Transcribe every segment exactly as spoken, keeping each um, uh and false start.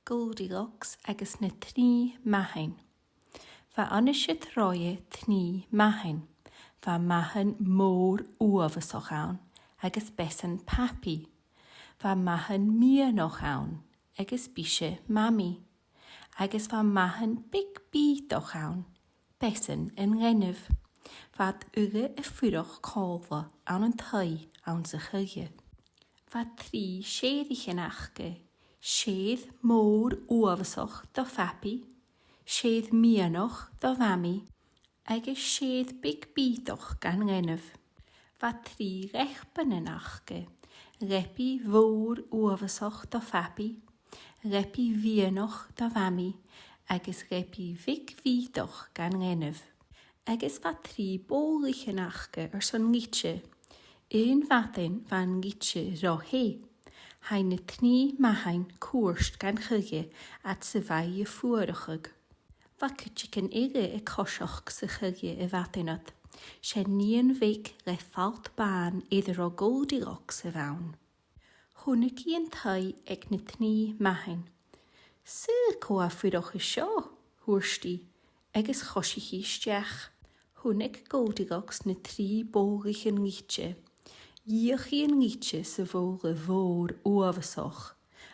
Goldilocks agus na Trì Mathain. Bha uair sin roimhe trì mathain. Bha mathan mòr uabhasach ann, agus b' esan Papaidh. Bha mathan meadhanach ann, agus b' ise Mamaidh. Agus bha mathan beag bìodach ann, b' esan an leanabh. Bha iad uile a' fuireach còmhla ann an taigh anns a' choille. Bha trì sèithrichean aca, sèithear mòr uabhasach do Phapaidh, sèithear meadhanach do Mhamaidh, agus sèithear beag bìodach dhan leanabh. Bha trì leapannan aca, leabaidh mhòr uabhasach do Phapaidh, leabaidh mheadhanach do Mhamaidh, agus leabaidh bheag bhìodach dhan leanabh. Agus bha trì bobhlaichean aca airson lite. Aon mhadainn bha an lite ro theth. Chaidh na trì mathain cuairt dhan choille fhad 's a bha i a' fuarachadh. Bha cuideigin eile a' coiseachd sa choille a' mhadainn ud. 'S e nighean bheag le falt bàn air an robh Goldilocks a bh' ann. Chunnaic i an taigh aig na trì mathain. "Saoil cò tha a' fuireach an seo?" thuirt i, agus choisich i a-steach. Chunnaic Goldilocks na trì bobhlaichean lite. Dh'fheuch i an lite sa bhobhla mhòr uabhasach,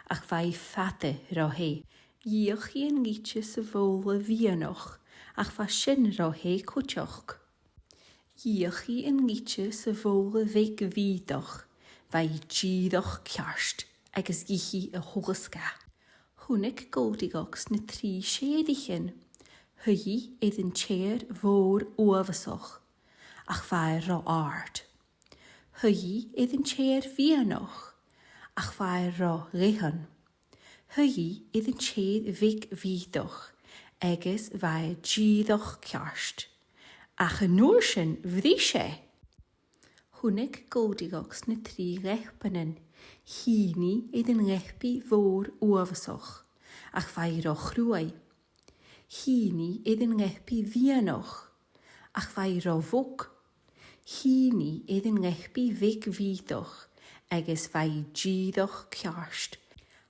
ach bha i fada ro theth. Dh'fheuch i an lite sa bhobhla mheadhanach, ach bha sin ro theth cuideachd. Dh'fheuch i an lite sa bhobhla bheag bhìodach, bha i dìreach ceart, agus dh'ith i a h-uile sgath. Chunnaic Goldilocks na trì sèithrichean. Shuidh i air an t-sèithear mhòr uabhasach, ach bha e ro àrd. Shuidh i air an t-sèithear mheadhanach, ach bha e ro leathann. Shuidh i air an t-sèithear bheag bhìodach, agus bha e dìreach ceart. Ach an uair sin bhris e. Chunnaic Goldilocks na trì leapannan. Shìn i air an leabaidh mhòr uabhasach, ach bha i ro chruaidh. Shìn i air an leabaidh mheadhanach, ach bha i ro bhog. Shìn i air an leabaidh bheag bhìodach, agus bha i dìreach ceart.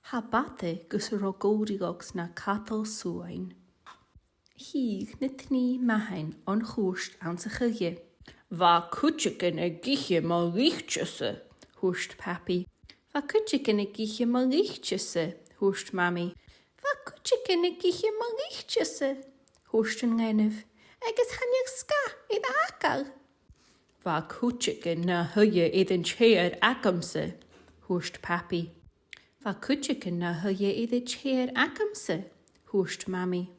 Cha b' fhada gus an robh Goldilocks na cadal suain. Shuidh na trì mathain an cuairt anns a' choille. "Bha cuideigin ag ithe mo lite-sa," thuirt Papaidh. "Bha cuideigin ag ithe mo lite-sa," thuirt Mamaidh. "Bha cuideigin ag ithe mo lite-sa," thuirt an leanabh, "agus chan eil sgath air fhàgail." "Bha cuideigin na shuidhe air an t-sèithear agamsa," thuirt Papaidh. "Bha cuideigin na shuidhe air an t-sèithear agamsa," thuirt Mamaidh.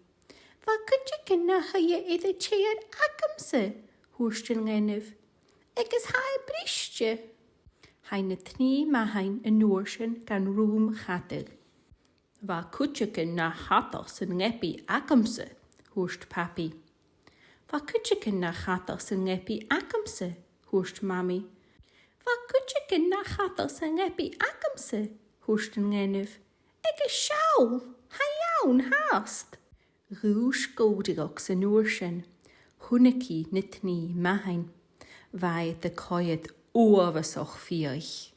"Bha cuideigin na shuidhe air an t-sèithear agamsa," thuirt an leanabh, "agus tha e briste." Chaidh na trì mathain an uair sin dhan rùm-chadail. "Bha cuideigin na chadal san leabaidh agamsa," thuirt Papaidh. "Bha cuideigin na chadal san leabaidh agamsa," thuirt Mamaidh. "Bha cuideigin na chadal san leabaidh agamsa," thuirt an leanabh. "Agus seall, tha i ann fhathast." Dhùisg Goldilocks an uair sin. Chunnaic i na trì mathain. Bha iad a' coimhead uabhasach fiadhaich.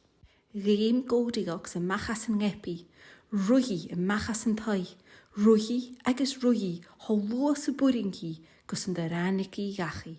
Leum Goldilocks a-mach às an leabaidh. Ruith i a-mach às an taigh. Ruith i agus ruith i, cho luath 's a b' urrainn dhi, gus an do ràinig i dhachaigh.